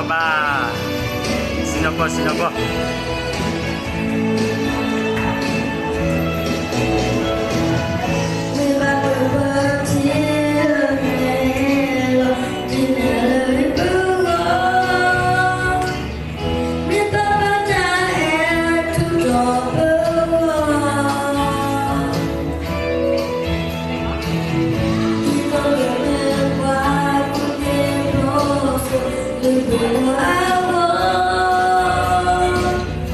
ဘၣ်, စံၣ်နီၤကီၢ် စံၣ်နီၤကီၢ်, မ့ၢ်ဘၣ်ပှၤထံၣ်လၢမဲာ်လီၤ, ဒ်န့ၣ်လၢပဂီၢ်, မ့ၢ်ပၢ်ပၢ်တၢ်အဲၣ်ထူးထီၣ်ပဂီၢ်, ဒ်သိးလၢပှၤကူၣ်သ့ဘျီစိၤလၢပဂီၢ်အဂီၢ်.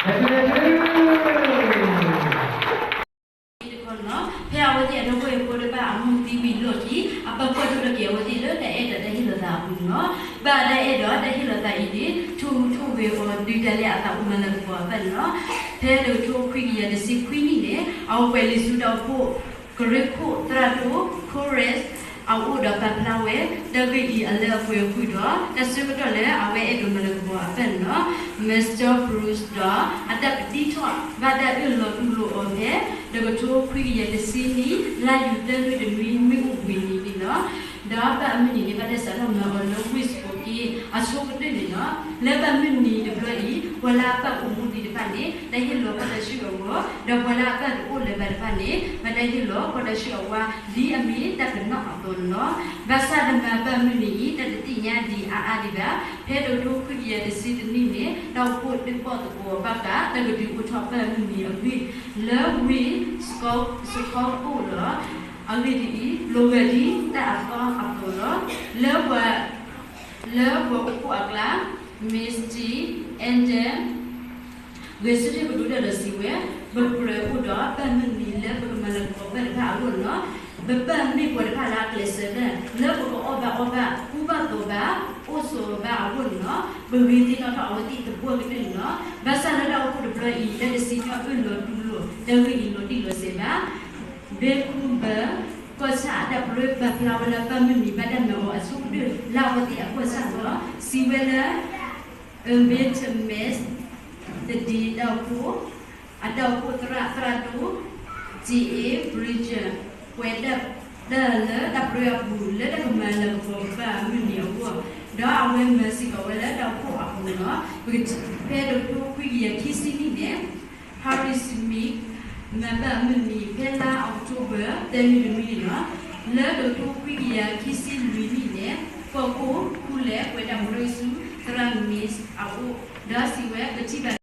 တခီနီၤ, ဖဲအဝဲသ့ၣ်အဒီပုၢ်ဝဲၢ်ဖိတဖၣ်အမူသံဝံၤအလီၢ်ခံ အပာ်ကွၢ်ထီၣ်ထီၣ်က့ၤအဝဲသ့ၣ်လၢတၢ်အဲၣ်တၢ်တၢ်ဟ့ၣ်လီၤသးအပူၤန့ၣ်လီၤ. ဘၣ်တၢ်အဲၣ်ဒီးတၢ်ဟ့ၣ်လီၤသးအံၤန့ၣ် ထိၣ်ဟူးထိၣ်ဂဲၤအီၤဒုးတၢ်လၢအသးအိၣ်မၤလၤကပီၤအသးန့ၣ်လီၤ. ဖဲတကထိခွံကယၤတဆံခွံနံၣ်န့ၣ် အဝဲပှဲၤလံာ်ဆူတၢ်အိၣ်ဖှိၣ် ကရၢခိၣ်သရၣ်ဒိၣ် Koresh အအိၣ်ဒီးပာ်ဖျါဝဲ တၢ်ဂ့ၢ်အံၤအလၢအပှဲၤအဃိဒီး တၢ်ဆၢကတီၢ်လၢအဝဲအဲၣ်ဒိးမၤလၤကပီၤအသးန့ၣ်လီၤ. Mister Bruce ဒီးအတၢ်ပတံထီၣ်ဘၣ်တၢ်အၢၣ်လီၤတူၢ်လိာ်အီၤဖဲ တကထိခွံကယၤတဆံနံၣ် လါယူၤသၢနွံတနွံမ့ၢ်အိၣ်ဘှံးနံၤန့ၣ်လီၤ. ဒီးဘၣ်အမုၢ်နံၤန့ၣ် ဘၣ်တၢ်စးထီၣ်မၤအီၤလၢဝ့ၢ်စကိးက့အဆိကတၢၢ်န့ၣ်လီၤ. လၢဘၣ်မုၢ်နံၤတဘျီအံၤ ပှၤလၢအပၣ်အိၣ်မူသ့ၣ်တဖၣ်န့ၣ် တၢ်ဟ့ၣ်လီၤကီၢ်တၢ်စုၣ်အဂီၢ်, ဒီးပှၤလၢအပၣ်တအိၣ်လၢၤဘၣ်တဖၣ်န့ၣ် ဘၣ်တၢ်ဟ့ၣ်လီၤကီၢ်တၢ်စုၣ်အဝါ ဒ်အမ့ၢ်တၢ်ပနီၣ်အသိးန့ၣ်လီၤ. ဘၣ်ဆၣ်ဒီးမၤဘၣ်မုၢ်နံၤအံၤ တၢ်တသ့ၣ်ညါဒံးအါအါဒံးဘၣ်. ဖဲတကထိခွံကယၤတဆံတနံၣ်န့ၣ် တၢ်အိၣ်ဖှိၣ်ဒုးဘီၣ်သကိးဘၣ်ဃး တၢ်ကဒုးအိၣ်ထီၣ်ဘၣ်မုၢ်နံၤအဂ့ၢ် လၢဝ့ၢ် Chicago လီၤ. အဂ့ၢ်ဒ်အံၤ, လိၤဝဲဒ်တၢ်အသီအသိးလီၤ. လၢပှၤ လၢပှၤအိၣ်ဖှိၣ်အကျါ Misty Eden ဂဲၤဆၢထၢၣ်ကတိၤတၢ်ဒီးစံးဝဲ, ပကြၢးအိၣ်ဒီးဘၣ်မုၢ်နံၤလၢပကမၤလၤကပီၤဘၣ်တဖၣ်အဂီၢ်န့ၣ်လီၤ. ပဘၣ်မ့ၢ်ပှၤတဖၣ်လၢအကျဲးစၢးတၢ် လၢပကအီၣ်ဘၣ်အီဘၣ် ကူဘၣ်သိးဘၣ် အိၣ်ဆိးဘၣ်အဂီၢ်န့ၣ်လီၤ. ပဂ့ၤသ့ၣ်နီၣ်ထီၣ်အဝဲသ့ၣ်သပှၢ်ကတၢၢ်န့ၣ်လီၤ. ဘၣ်ဆၣ်လၢတၢ်အိၣ်ဖှိၣ်တဘျီအံၤ တၢ်တစံၣ်ညီၣ်အၢၣ်လီၤတူၢ်လိာ် တၢ်ဂ့ၢ်အံၤလီၤတံၢ်လီၤဆဲးဘၣ်. ဘဲခူဘၢၣ် ကီၢ်ဆၣ်အတၢ်ပြၢပာ်ဖျါဝဲလၢ ဘၣ်မုၢ်နံၤဘၣ်တၢ်မၤအီၤအဆိကတၢၢ် လၢအဝဲသ့ၣ်အကီၢ်ဆၣ်လီၤ. စံးဝဲလၢ အဘ့းတမ့း သဒံးတၢ်အိၣ်ဖှိၣ် အတၢ်အိၣ်ဖှိၣ်သရၣ်သရၣ်ဒိၣ် T A Bridger ပှဲၤတၢ်လၢတၢ်ပြၢအပူၤ လၢတၢ်ကမၤလၤကပီၤဘၣ်မုၢ်နံၤအဂီၢ်, ဒီးအဝဲမၤစ့ၢ်ကီးဝဲလၢတၢ်အိၣ်ဖှိၣ်အပူၤန့ၣ်လီၤ. ဖဲတကထိခွံကယၤခံဆံနံၣ်န့ၣ် Harry Smith မၤဘၣ်မုၢ်နံၤ ဖဲလါအီးကထိဘၢၣ် သၢနွံတနွံန့ၣ်လီၤ. လၢတကထိခွံကယၤခံဆံလွံၢ်နံၣ်န့ၣ် ကီၢ်ခိၣ်ခူလဲၣ် ပှဲၤတၢ်မူရ့ဆူ သရၣ်မ့းအအိၣ် ဒီးစံးဝဲ ပထံၣ်ဘၣ်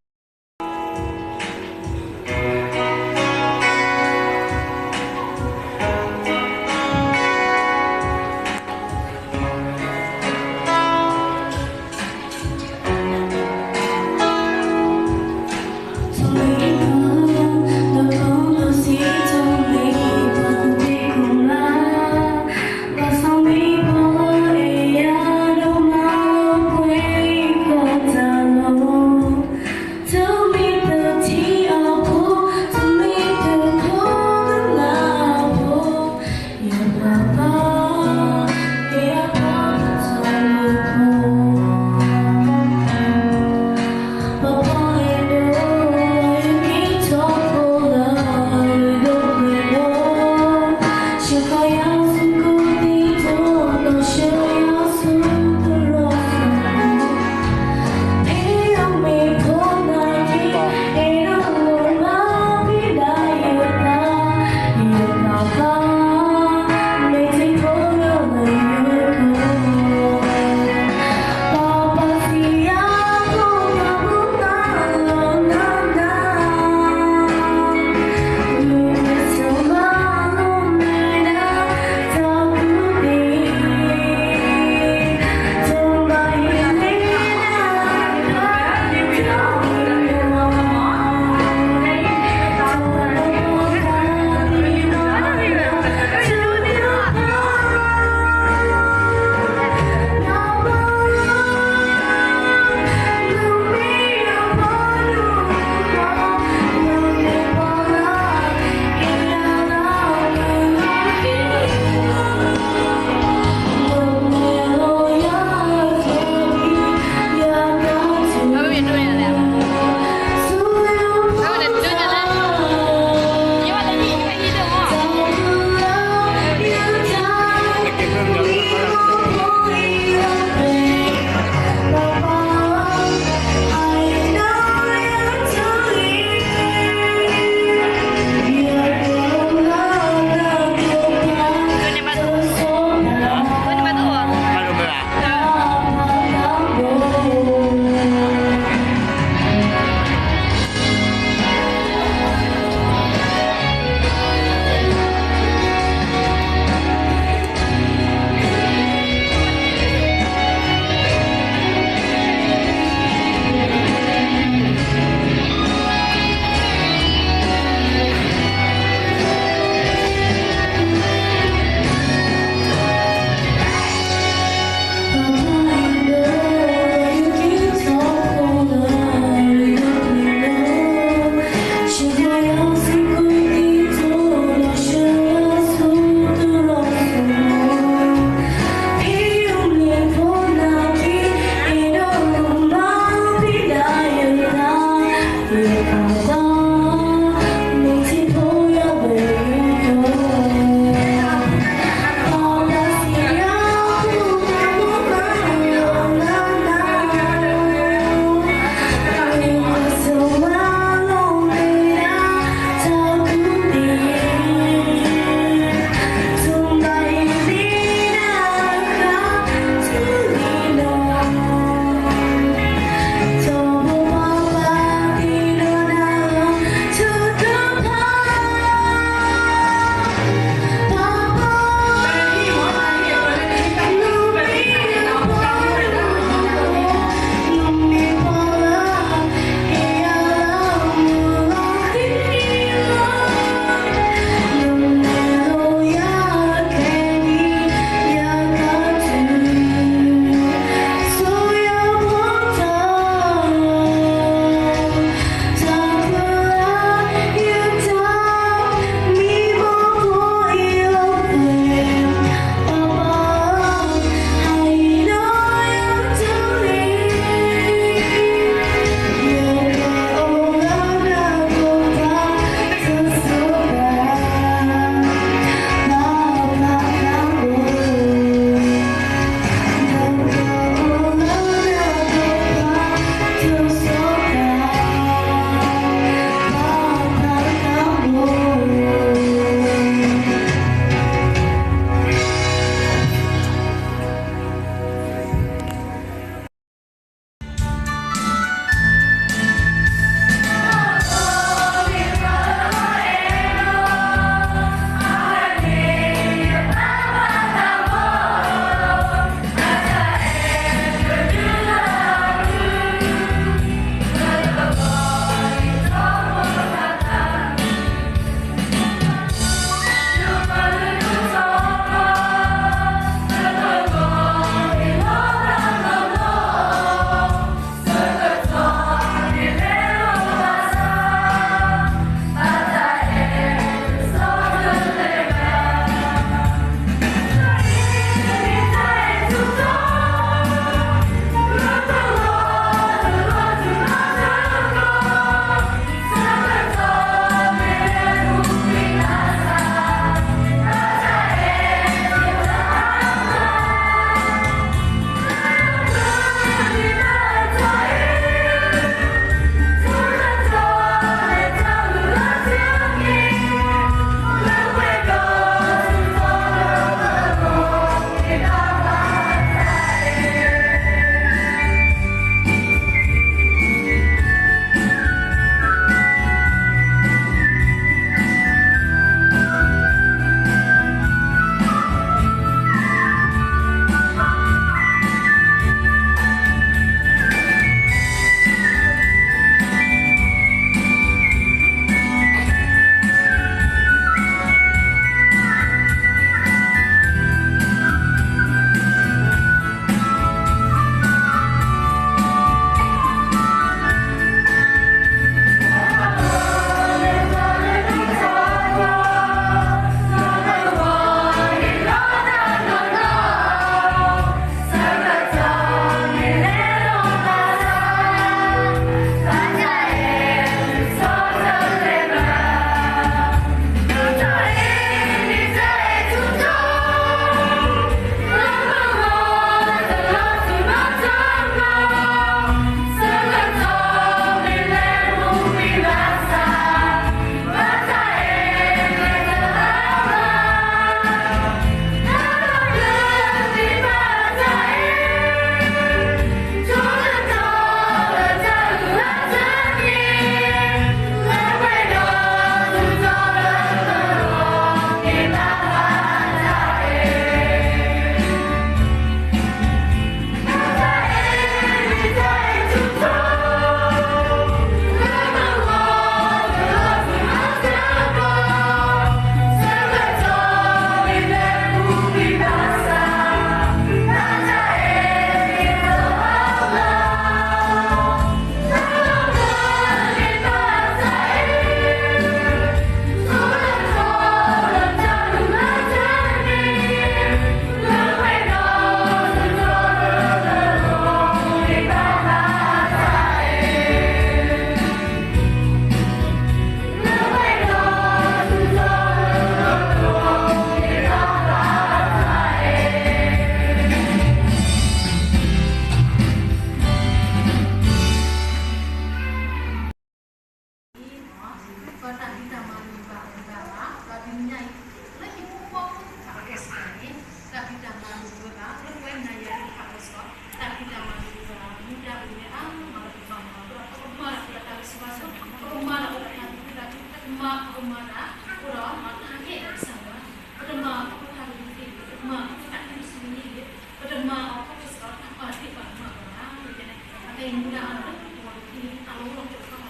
ပကမၤတၢ်အိၣ်ဒီးတၢ်ဟ့ၣ်ဒီးကစၢ်ယွၤ, ပတမၤအီၤခီဖျိတၢ်သဘံၣ်သဘုၣ်, ပတမၤအီၤခီဖျိတၢ်ထံၣ်ဆူညါန့ၣ်, ပတမၤအီၤခီဖျိစ့ၢ်ကီးတၢ်ပာ်ဒ့ၣ်ပာ်ကမၣ်အီၤဘၣ်. အဃိန့ၣ် အကဲမူဒါအါလီၤလၢပဂီၢ်တခီန့ၣ် တၢ်လီၢ်လီၤတိာ်ခီၣ်လီၤ.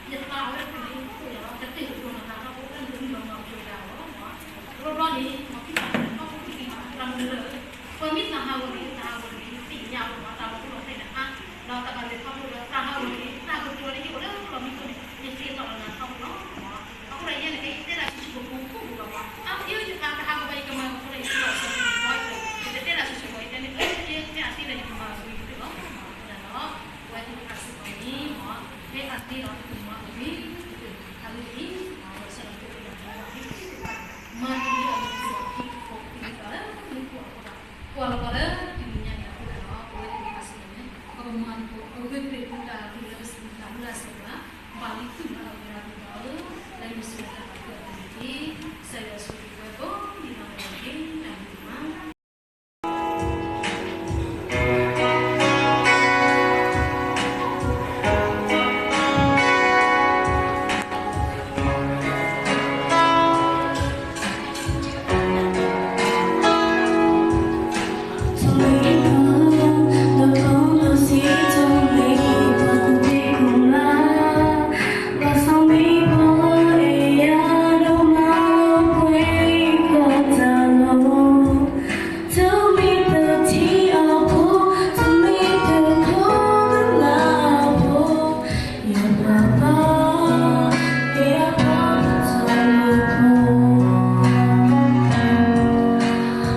ယသးအဝဲတဖုန့ၣ် အိၣ်ယၤလီၤ ကတ့ၢ်တကျိၤနသးဒီး ပအိၣ်ဖဲန့ၣ်တမံၤလီၤမၤပယိၤဒၣ်အီၤလီၤ. တဘျီဘျီန့ၣ် မ်ခရံာ်ဖိတၢ်မုၢ်လၢ် ပှၤမ့ၢ်သးဟးဂီၤန့ၣ် သးဟးဂီၤန့ၣ် သ့ၣ်ညါအီၤလီၤ တၢ်လီၤတိာ်လီၤတဲာ်တခါ, ဒီးတၢ်ဘၣ်လဲၤခီဖျိဒီးသးဟးဂီၤန့ၣ် တၢ်ကတိၤလၢယအိၣ်လၢလီၢ်မံခိၣ်န့ၣ် ယသ့ၣ်နီၣ်လီၤနၤထီဘိလီၤ. အဃိဒီးယဲန့ၣ်က့ ယတဲတၢ်ဆူၣ်ဆူၣ်ကိၢ်ကိၢ်ကိၢ်ဘၣ်ဘၣ်, အါယတခါတဟးဂီၤဘၣ် ယကမၤကဖိလၢယထံလီၤစီၤပှၤအံၤ, ယတတဲတၢ်ဆူၣ်ဆူၣ်ဘၣ် ယတဲန့ၣ် အၢ ယတဲအသ့လၢယကမၤဂ့ၤတက့ၢ်လီၤ. အဃိဒီး ပဝဲသ့ၣ်တဖၣ်စ့ၢ်ကီးန့ၣ် မ့ၢ်အသ့ဒီးတမၤဂ့ၤတက့ၢ်, အဂ့ၢ်ဒ်အံၤ မ့ၢ်ဆၢလီၤက့ၤတၢ်မၤဂ့ၤတက့ၢ်, မၤတ့ၢ်အဂ့ၤက့ၤအီၤဟံၣ်ဖိဃီဖိသ့ၣ်တဖၣ်လၢမူခိၣ်အဃိဒီး, ကွၢ်လီၤပှၤလၢတနံၤညါန့ၣ်အဃိဒီး ပဝဲသ့ၣ်တဖၣ်စ့ၢ်ကီးန့ၣ် ပကမၤသကိးအဂ့ၢ်သ့ၣ်တဖၣ်လၢပစံးတၢ်မုၢ်လၢ်စ့ၢ်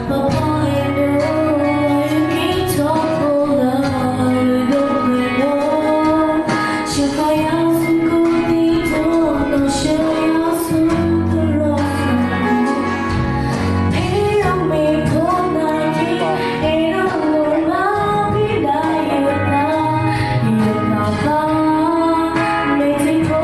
ကီး ဘၣ်လံသုၣ်လၢအဂ့ၤအသးအၢ, လၢယ့ၣ်ၡူးတၢ်သးခုအပူၤတက့ၢ်. ကစၢ်ယွၤဆိၣ်ဂ့ၤပှၤကိးဒံးနီၢ်ဂၤဒဲးတက့ၢ်. တၢ်ဘျုးမး.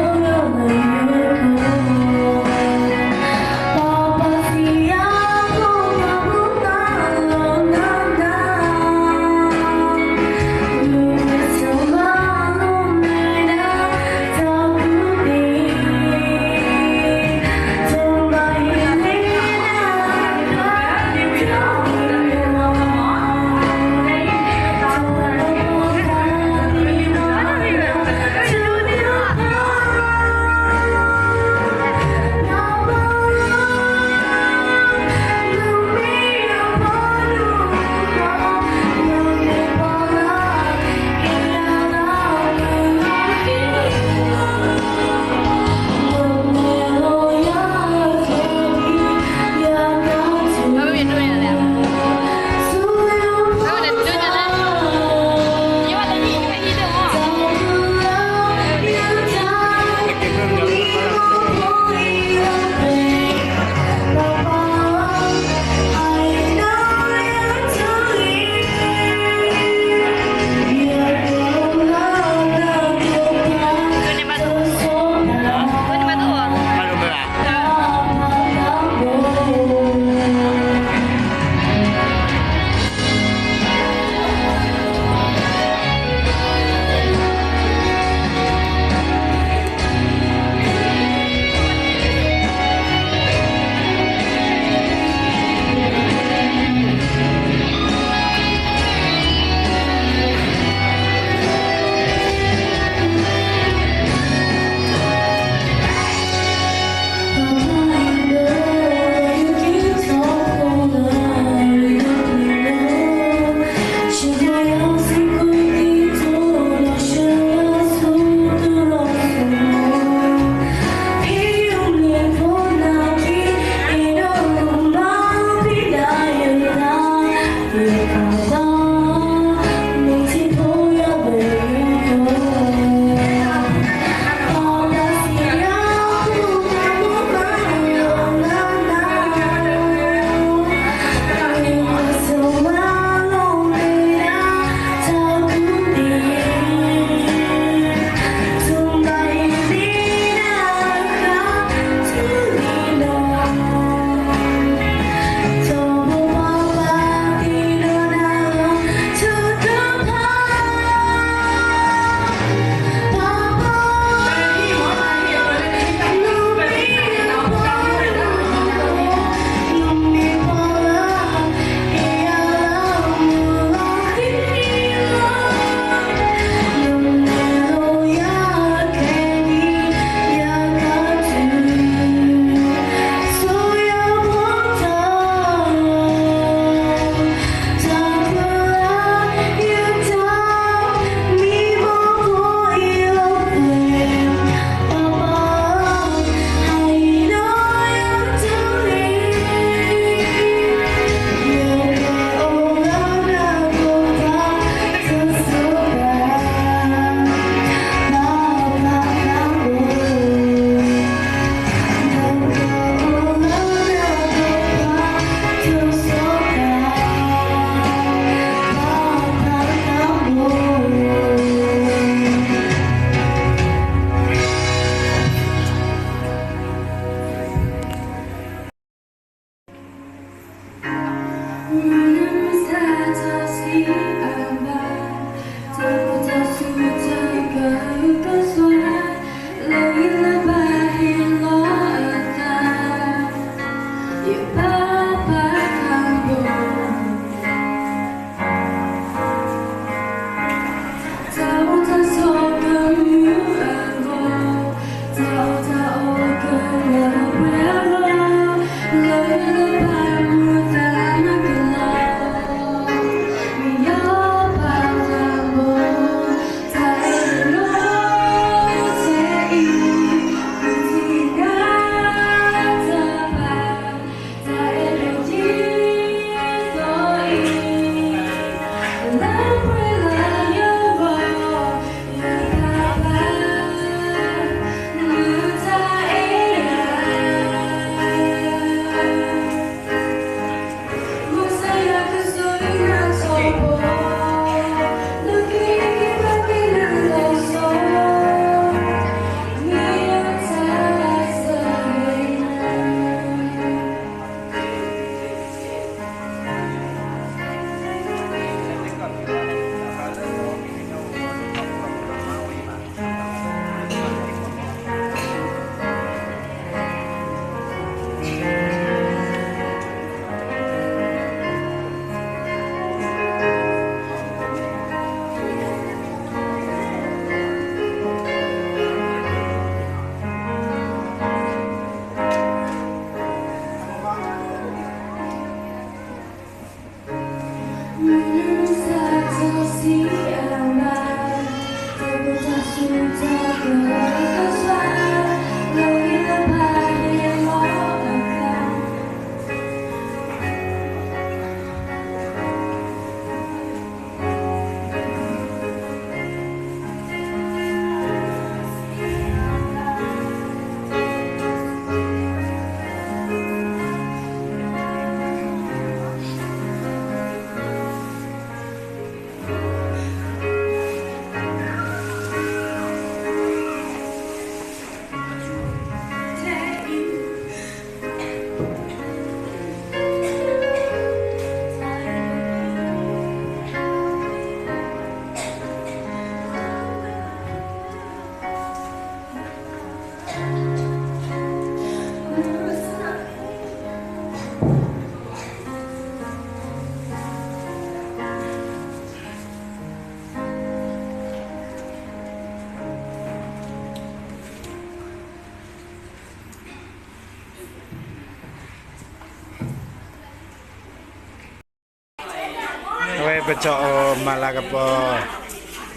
အဝဲပကီၢ်အီၤမၤလၤကပီၤ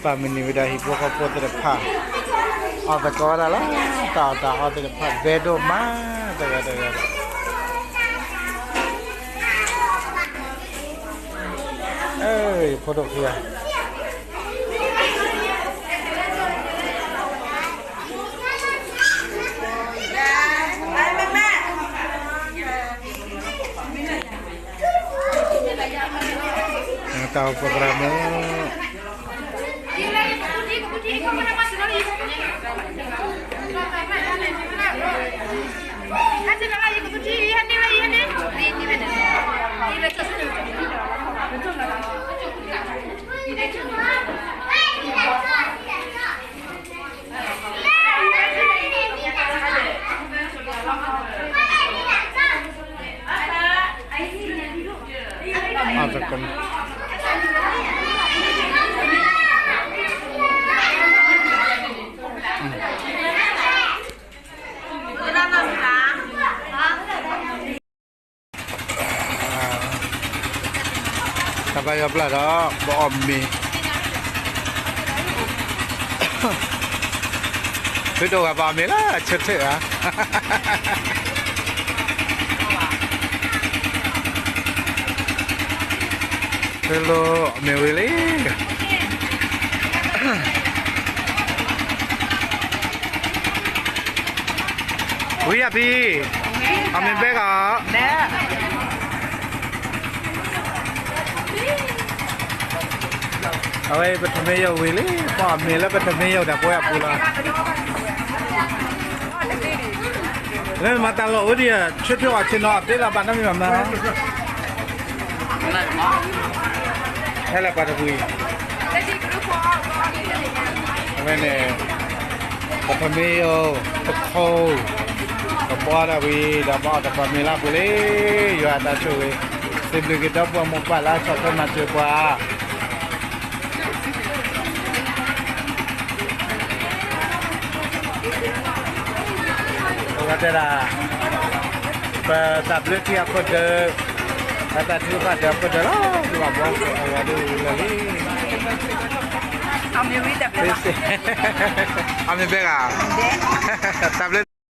ပာ်မုၢ်နံၤဝဲဒၣ်ဟံၣ်ဖိဃီဖိသ့ၣ်တဖၣ် အီၣ်သကိးတၢ်လီၤ တၢ်အီၣ်တၢ်အီသ့ၣ်တဖၣ် ဘဲဒိၣ်မး တဂၤတဂၤ ယဖိဒိၣ်ခံဂၤ တၢ်အိၣ်ဖှိၣ်သရၣ်မုၣ် တၢ်ဘါယွၤပျၢ်ဒီး ပအီၣ်မ့ၤ ဖုဒိၣ်ဂၤပအီၣ်မ့ၤလၢဆၢထၢၣ်ဧါ ဖုလိၣ်အီၣ်မ့ၤဝံၤလံ ဝံၤယၤဖံ အီၣ်မ့ၤဘဲကီး အဝဲပထမ့ၢ်ယိာ်ဝံၤလံ ပအီၣ်မ့ၤလၢပထမ့ၢ်ယိာ်ဒီးပဝဲအပူၤလီၤ လၢမၤတၢ်လီၢ်အိၣ်ဒံး ဆၢထၢၣ်အီၣ်ဆ့ၣ်နီၤအသ့လီၤ ဘၣ်နီတမံၤဘၣ်မး ဟဲလၢပှၤတပူၤအံၤ အဝဲန့ၣ် ပထမ့ၢ်ယိာ် ပခိၣ် ပဘှီဒၣ်ဝံၤ ဒီးပအီၣ်တပှၢ်မ့ၤလၢပူၤလံ ယွၤအတၢ်ဆိၣ်ဂ့ၤ စံးဘျုးက့ၤဒီပုၢ်ဝဲၢ်မိၢ်ပၢ်လၢဆီၣ်ထွဲမၤစၢၤပှၤ အဝဲတဲဒၣ် ပတၢ်ဘျၢထံအခိၣ်ဒၢး အတၢ်ထုကဖၣ်ဒၢးအခိၣ်ဒၢးလီၤ ဒုးဘၣ်ဘှီအဂၤဒ်လၢလံ အမ့ၢ်ဘဲဂၤ တၢ်ဘျၢ